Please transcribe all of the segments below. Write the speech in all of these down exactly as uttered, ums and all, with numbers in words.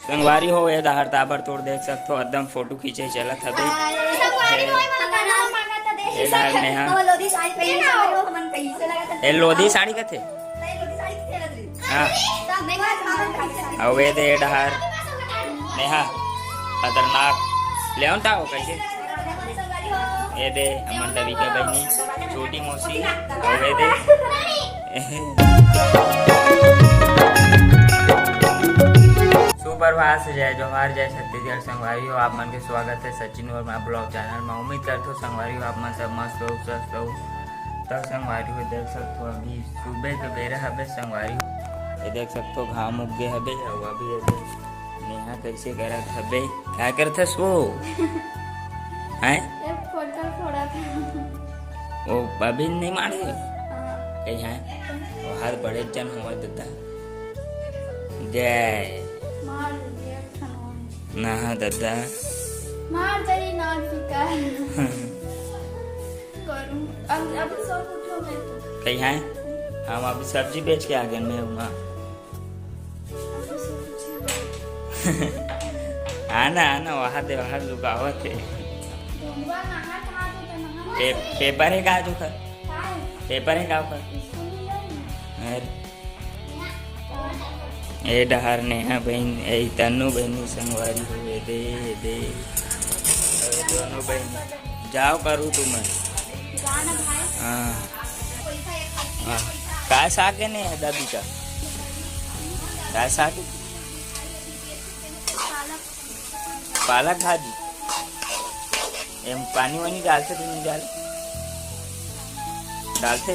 संगवारी हो, ए डहर ताबड़ तोड़ देख सकथो, एकदम फोटो खींचे चलत हबे। ए डहर नेहा। ए लोधी साड़ी कथे। हाँ। अउ ए दे ए डहर नेहा। खतरनाक। लेवन था वो कैसे? ए दे अमन दवी के बहिनी, छोटी मौसी। अउ ए दे सुप्रभात, जय जोहार, जय छत्तीसगढ़। संगवारी हो, आप मन के स्वागत है सचिन वर्मा ब्लॉग चैनल में। उम्मीद करथो संगवारी हो, आप मन सब मस्त हो, स्वस्थ हो। तब संगवारी हो, देख सकथो अभी सुबह के बेरा हबे संगवारी हो। ये देख सकथो घाम उग गे हबे, अउ अभी ये दे नेहा कैसे करत हबे, का करत हस वो? हैं? ये फोटो फोड़ा था। वो अभी नहीं मारे? हाँ। कहीं है? वो हाथ बड़े जन हुआ दद्दा। जय। मार दिया खाना। ना दद्दा। मार दे ना फिकर। करूँ। अब, अब सो उठो मैं तो। कहीं है? हम अभी सब्जी बेच के आ गए, मैं हूँ। आना, आना, वहाँ दे, वहाँ लुकावत है। पे-, पेपर है का जो कर? पेपर है का कर? अरे। ए डहर नेहा बहिन, ए तन्नू बहिनी संगवारी हो, ए दे, ए दे। अरे दोनों बहिनी, जाओ करू तुम। हाँ। हाँ। काय साग है ने दादी का? काय साग? पालक भाजी। एम पानी वानी डालथे तो नहीं डाल? डालथे?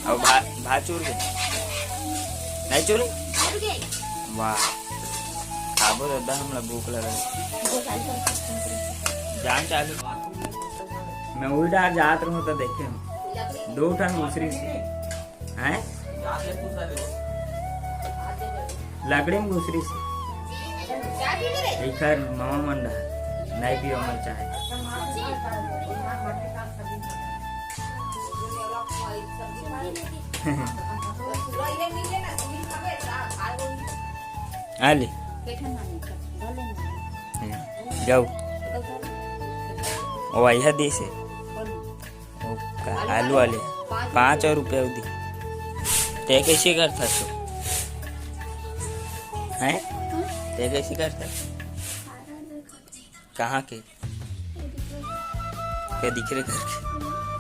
अउ भा-, भात चूर के? नहीं चूर? वाह। खाबो दद्दा, हमला भूख लगल। जान चालू। मैं उही डार जात रहूं तो देखे हूं। दो ठन दूसरी से। हैं? लकड़ी में घुसरी से। एकर मामा मन रहा, नहीं पियो मर चाहे। आ ले। जाओ। ओ, यह दे से। ओ का, आलू वाले। पाँच रुपया दी। ते कैसे करता तू? हैं? ते कैसे करता? कहाँ के? के दिख रहे घर के?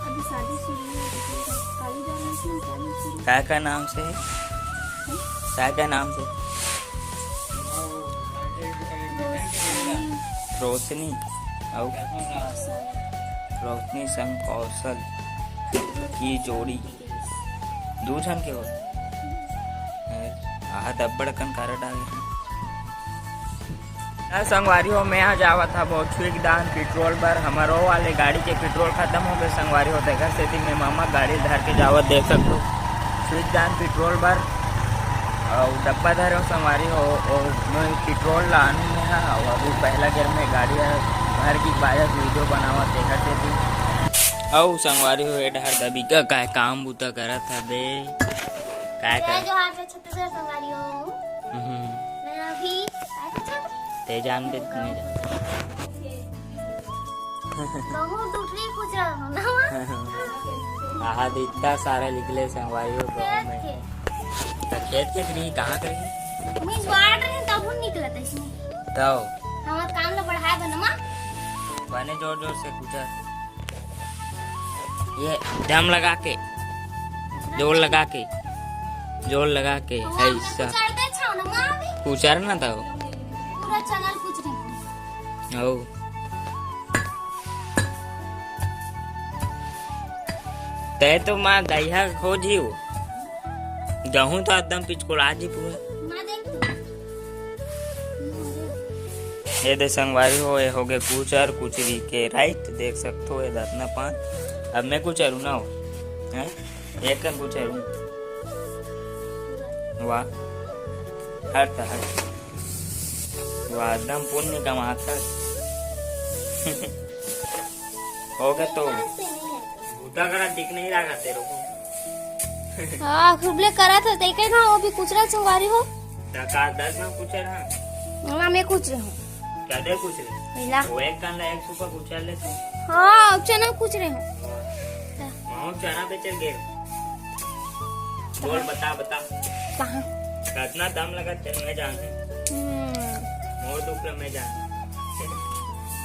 अभी शादी शुरू हुई है, तो फिर काली जा रही थी, शादी शुरू। काय का नाम से है? काय का नाम से? रोशनी। अउ? रोशनी संग कौशल की जोड़ी। दू झन के हो। आहा, त अब्बड़ अकन कारड आ गे। ना संगवारी हो, मैं आ जावत हा बहुत स्वीट दान पेट्रोल बर। हमर ओ वाले गाड़ी के पेट्रोल खत्म हो गए संगवारी हो, तेकर सेती मैं मामा गाड़ी धर के जावत देख सकथो स्वीट दान पेट्रोल बर। अउ डब्बा धरे हो संगवारी हो, अउ मैं पेट्रोल ला आनू में हा, अउ अभी पहला गियर में गाड़ी हा भर के बाजा वीडियो बनावत तेकर सेती। अउ संगवारी हो, ए डहर दबिका काय काम बुता करत हबे? काय जय कर? जोहार, जय छत्तीसगढ़ संगवारी हो। हम्म। मैं अभी काय पूछा? ते जान के नहीं जान। बहुत टूटली कुछ रहा हो ना। आहा, इतना सारा निकले संगवारी हो गाँव में। के। त खेत के नहीं, कहाँ के रही? मिस वार्ड रहे, तब हम निकलत इसमें। तब? हमार काम ला बढ़ाए बनमा। बने जोर जोर से कुछ। ये दम लगा के, जोर लगा के, जोर लगा के, ऐसा। कुचर ना था वो। पूरा चैनल कुछ नहीं। ओ। तै तो माँ दहिया खोज ही हो। गहूँ तो एकदम पिचकोला जी पूरा। ये दे संगवारी हो, ये हो गए कुचर कुचरी के राइट, देख सकते हो ये दतना पान। अब मैं कुचर हूँ ना हो, हैं? एक कन कुचर हूँ। वाह, हट त हट। वाह, एकदम पुण्य कमात हस। हो गया तो। बूता करा ठीक नहीं रहा तेरे को। हाँ, खूबले करा था, देखे ना, वो भी कुचरा संगवारी हो। त का दस ना कुचर, हाँ। मामा, मैं कुछ रहे हूँ। क्या दे कुछ रहे? मिला। वो एक कान ला एक सुपा कुछ ले से। हाँ, चना कुछ रहे हूँ। वहाँ चना बेचल गए। बोल, बता, बता। कहाँ? कितना दाम लगा चल, मैं जान। हम्म। मोर दुख ला मैं जान।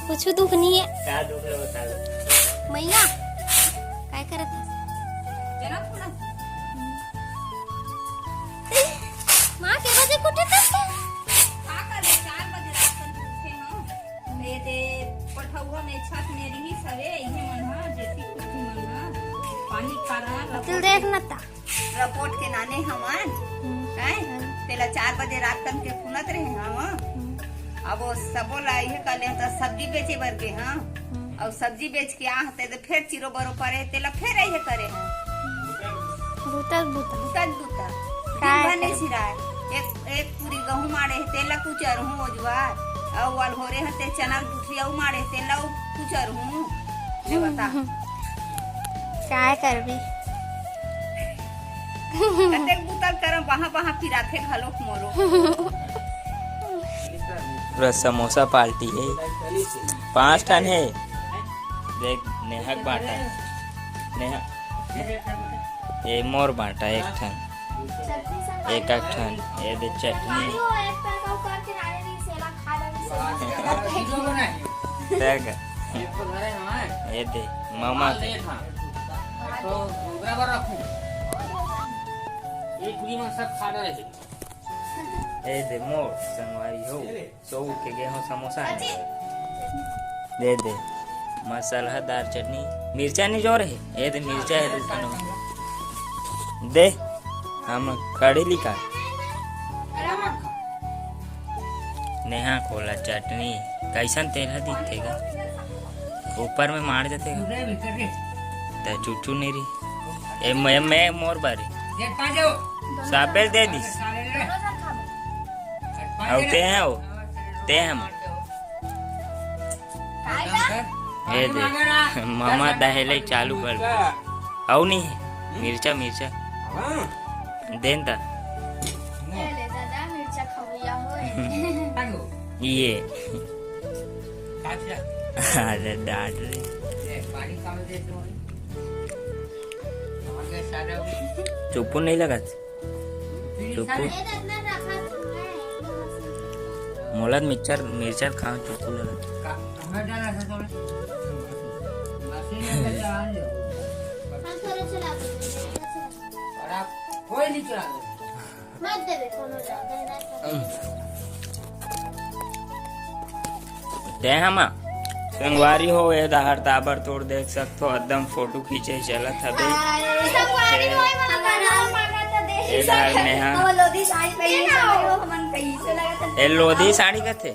कुछ दुख नहीं है। क्या दुख ला बता लो। मैया, काय करत हस? चना थोड़ा। माँ, के बजे कुटे तक? का करबे, चार बजे रात तक उठे हंव। ये दे पठौआ में छत में रिहिस हवे, इहे मन ह, जेती कुट्टी मन ह, पानी खारा, तिल देख न ता। रपोट के नाने हवन, हम्म। हैं? हम्म। तेला चार बजे रात तन के फुनत रहे हंव। हम्म। अब वो सबो ला इहे कर ले, त सब्जी बेचे बर गे हंव। हम्म। अउ सब्जी बेच के आहते त फेर चिरो बरो परे, तेला फेर इहे करे हंव। बुता, बुता। बुता, बुता। काय दिन भर नहीं करे? सिराय। एक, एक पूरी गहूं माड़े हे, तेला कुचर हूं ओजुआ। अउ वाल होरे हते चना गुठिया माड़े, तेला कुचर हूं। ले बता। काय करबे? कतेक बुता करम, बहा, बहा पिराथे घलोक मोरो। पूरा समोसा पार्टी हे। पांच ठन हे। देख, नेहा के बांटा। नेहा, ये मोर बांटा एक ठन। एक, एक ठन, ये दे चटनी। देख, ये दे, मामा के। ये दे मोर संगवारी हो। सो उठ के गे हो समोसा आने। दे दे। मसालादार चटनी। मिर्चा नहीं जोर है? ये दे मिर्चा है दुकान में। दे। हम कड़ी लिखा। नेहा कोला चटनी। कैसन तेल है दिखते गा? ऊपर में मार जाते गा। त चुचू नहीं रही। ए, मैं, मैं मोर बारी। सापेल दे दिस। अउ ते हैं वो, ते हम। ए दे, मामा दहेले चालू कर दे। अउ नहीं है, मिर्चा, मिर्चा। देन ता। ले ले दादा, मिर्चा खवैया होए। ये। अरे डांट रहे। चुप्पू नहीं लगा। चुप्पू। मोला मिक्सचर, मिर्चर खाओ, चुप्पू लगा। कोई नहीं चला। जय हमा। संगवारी हो, ए डहर ताबड़ तोड़ देख सकथो, एकदम फोटो खींचे चलत हबे। ए डहर नेहा। ए लोधी साड़ी कथे।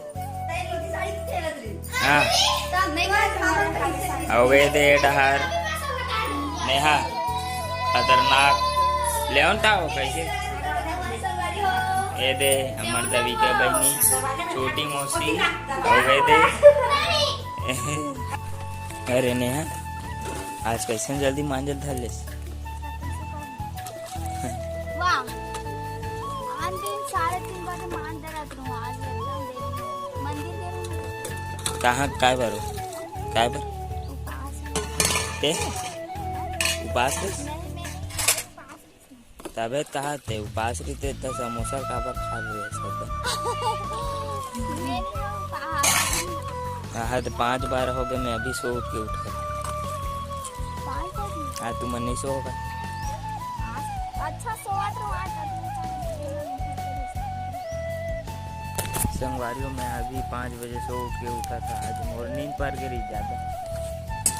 हाँ। अउ ए दे डहर नेहा खतरनाक लेवन ता हो कैसे? ए दे हमर दविका बहिनी, छोटी मौसी, अउ ए दे। अरे नेहा, आज कैसन जल्दी मांजत धर लेस? वाह, आन दिन साढ़े तीन बजे मान डरत रहूं, आज एकदम देरी हो गई। मंदिर गए रहूं। कहाँ, काय बर हो? काय बर? उपास है। ते? उपास है? नहीं, मैं उपास नहीं। तबे कहा ते उपास रहिते त समोसा काबर खा ले सब? मैं नहीं उपास। कहा तो पाँच बार हो गए, मैं अभी सो उठ के उठा। पाँच बजे? आज तुम नहीं सो होगा। आज अच्छा सोवत रहो, आज अभी संगवारियों, मैं अभी पाँच बजे सो उठ के उठा था। आज मोर नींद पर गिरी ज्यादा।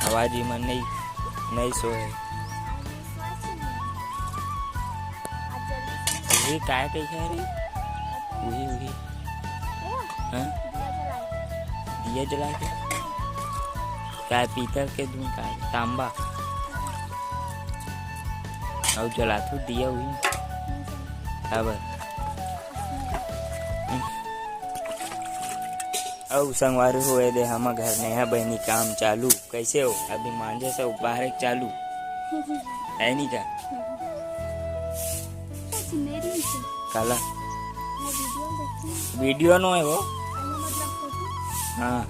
आवाज ही मन नहीं, नहीं सोए। आज मैं स्वच्छ नहीं हूँ। आज जल्दी से उही काय कही है रे? उही, उही। हाँ? दिया जलाए। दिया जला के? काय पीतल के धुन काय? तांबा। अउ जलाथू दिया उही। काबर? अउ संगवारी हो, ए दे हमर घर नेहा बहिनी काम चालू। कैसे हो? अभी मांजे से बाहर एक चालू। है नहीं का? सच मेरी से। काला? मैं वीडियो देख वीडियो नो है वो। हाँ,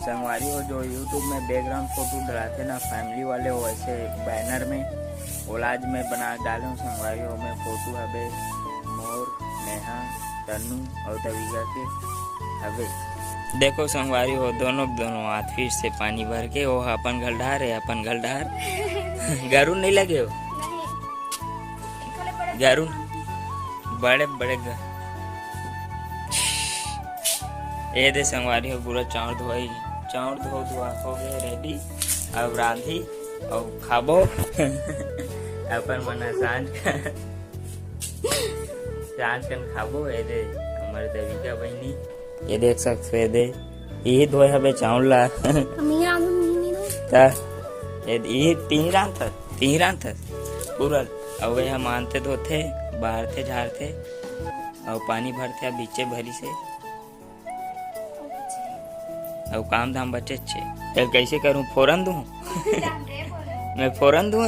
संगवारी हो, जो YouTube में बैकग्राउंड फोटो डलाथे ना फैमिली वाले, वो ऐसे बैनर में, ओला आज मैं बना डाले हूँ संगवारी हो। मैं फोटो हबे मोर, नेहा, तन्नू और दविका के हबे। देखो संगवारी हो, दोनों दोनों हाथ फिर से पानी भर के वो अपन घल ढार है, अपन घल ढार। गरुन नहीं लगे हो? गरुन बड़े बड़े ग-, ए दे संगवारी हो, पूरा चाउर धोई, चाउर धो धुआ हो गए रेडी। अब रांधी और खाबो। अपन मना सांझ का, सांझ कन खाबो। ए दे हमर देविका बहिनी, ये देख सकते हो, ये दे यही धोए हबे चाउर ला। हम ये रांधन नहीं, नहीं धोए। ता, ये, ये तीन रांध था, तीन रांध था पूरा। अब ये हम आनते धोते, बाहरते झारते, और पानी भरते अब बीचे भरी से। और काम धाम बचे छे। चल कैसे करूँ, फोरन दूँ? मैं फोरन दूँ?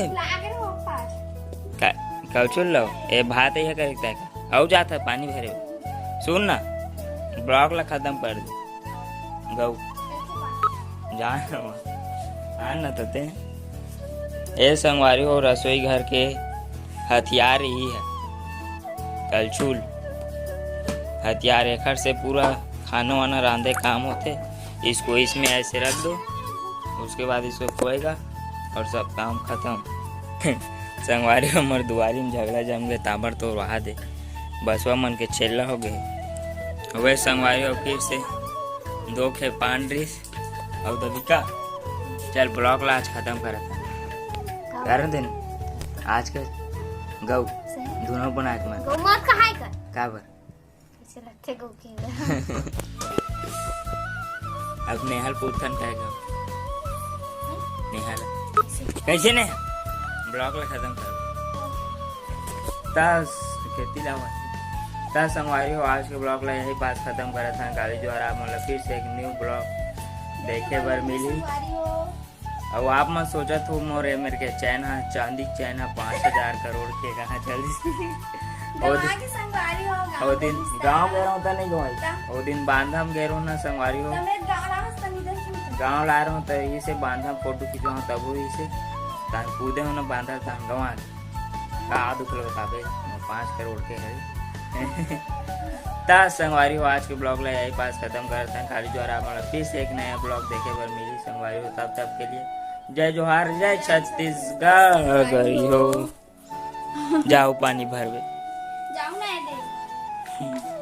का, कौचुल लो, ए भात ये करे तक। आऊ जात है पानी भरे। सुन ना, ब्लॉग ला खत्म कर दे। गऊ। जा ना वहाँ। आ ना तो ते। ए संगवारी हो, रसोई घर के हथियार यही है, कलछुल। हथियार एखर से पूरा खाना वाना रांधे काम होते। इसको इसमें ऐसे रख दो, उसके बाद इसको खोएगा और सब काम खत्म। संगवारी हो, हमर दुआरी में झगड़ा जम गए, ताबड़ तो वहा दे, बसवा मन के छेल्ला हो गए। वह संगवारी हो, फिर से दो खे पान रिस और दबिका। चल ब्लॉग ला आज खत्म करत है। कर दिन आज के गऊ दोनों बना के मत। गऊ मत कहाई कर। का बर? कैसे लगते गऊ के? अब नेहल पूछन का गऊ। नेहल। कैसे ने? ब्लॉग ला खत्म कर। तस खेती ला मत। तस संगवारी हो, आज के ब्लॉग ला यही पास खत्म करत हन। काली जुहार आप मन ला फिर से एक न्यू ब्लॉग देखे बर मिली। और आप मन सोचत हो मोर ए मेर के चैन हा, चांदी के चैन हा, पाँच हजार करोड़ के कहाँ चल दिस। गंवा के संगवारी हो, गाँव ओ दिन के गाँव गए रहूँ त नहीं गवाई। ता? ओ दिन बांधा में गए रहूँ ना संगवारी हो। तमे गाँव ला हस तनी देख सुन। गाँव ला रहूँ त इसे बांधा में फोटो खिंचवाऊँ तब हो इसे। तान कूदे हो ना बांधा तान गंवा। का दुख लो बताबे, पाँच करोड़ के है। ता संगवारी हो, आज के ब्लॉग ला यही पास खत्म करत हन। काली जुहार आप मन ला फिर से एक नया ब्लॉग देखे बर मिली संगवारी हो, तब तक के लिए जय जोहार, जय छत्तीसगढ़। गरी हो, जाओ पानी भरवे। जाओ ना दे।